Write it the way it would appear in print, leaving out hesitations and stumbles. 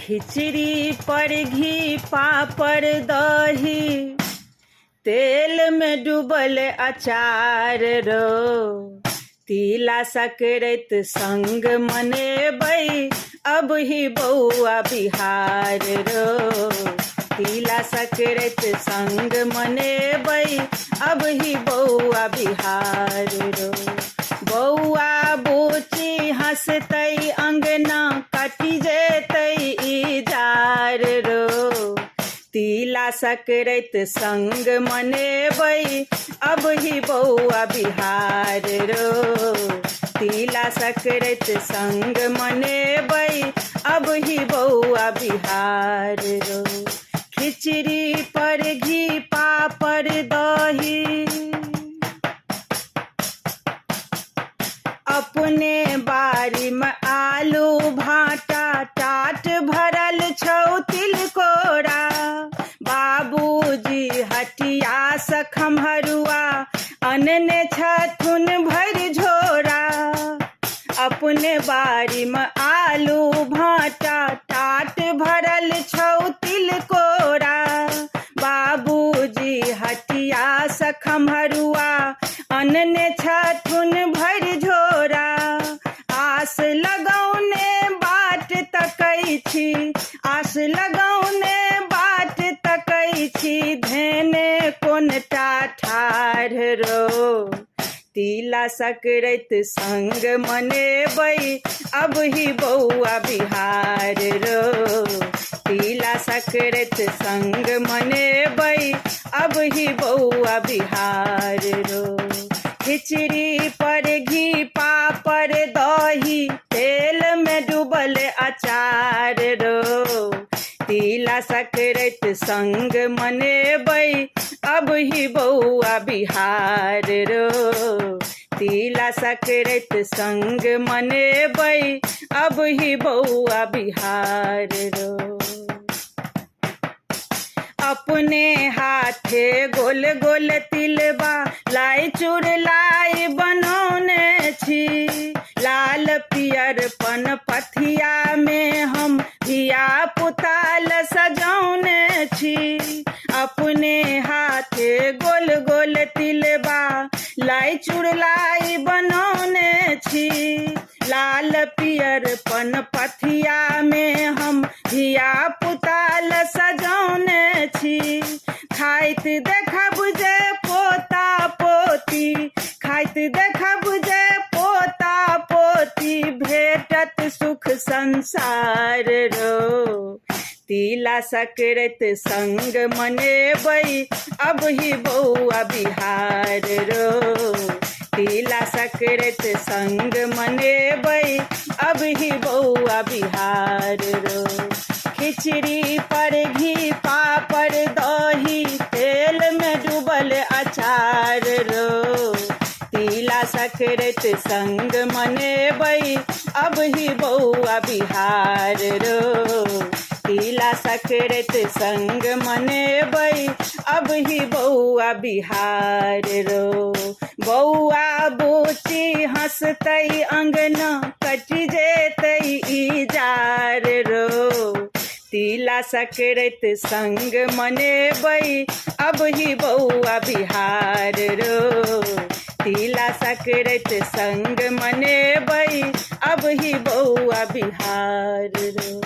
खिचड़ी पर घी पापड़ दही तेलमे डूबल अचार रो तिला सकरैत संग मनेबै अब ही बौआ बिहार रो तिला सकरैत संग मनेबै अब ही बौआ बिहार रो बौआ बुची हँसतै अङ्गना कटि जेतै ई जार रो तिला सकरैत संग मनेबै अब ही बौआ बिहार रो तिला सकरैत संग मनेबै अब ही बौआ बिहार रो खिचड़ी पर घी पापड़ दही अपने बारी में आलू भाटा टाट भरल छौ तिलकोरा बाबूजी हटिया से खम्हरुआ अनने छथुन भरि झोरा अपने बारी में आलू भाटा टाट भरल छौ तिलकोरा बाबूजी हटिया से खम्हरुआ अनने छथुन भरि झोरा आस लगौने बाट तकै छी आस लगौने बाट तकै छी धेने कोनटा ठाढ़ रो तिला सकरैत संग मनेबै अब ही बौआ बिहार रो तिला सकरैत संग मनेबै अब ही बौआ बिहार रो खिचड़ी पर घी पापड़ दही तेल में डूबल अचार रो तिला सकरैत संग मनेबै अब ही बौआ बिहार रो तिला सकरैत संग मनेबै अब ही बौआ बिहार रो अपने हाथे गोल गोल तिलबा लाई चूर लाई बनौने छी लाल पियर पन पथिया में हम धिया पुताल सजौने छी अपने हाथे गोल गोल तिलबा लाई चुड़लाई बनौने छी लाल पियर पन पथिया में हम धिया पुताल सजौने छी खाइत देखब जे पोता पोती खाइत देखब जे पोता पोती भेटत सुख संसार रो तिला सकरैत संग मनेबै अब ही बौआ बिहार रो तिला सकरैत संग मनेबै अब ही बौआ बिहार रो खिचड़ी पर घी पापड़ दही तेल में डूबल अचार रो तिला सकरैत संग मनेबै अब ही बौआ बिहार रो तिला सकरैत संग मनेबै अब ही बौआ बिहार रो बौआ बुची हँसतै अङ्गना कटि जेतै ई जार रो तिला सकरैत संग मनेबै अब ही बौआ बिहार रो तिला सकरैत संग मनेबै अब ही बौआ बिहार रो।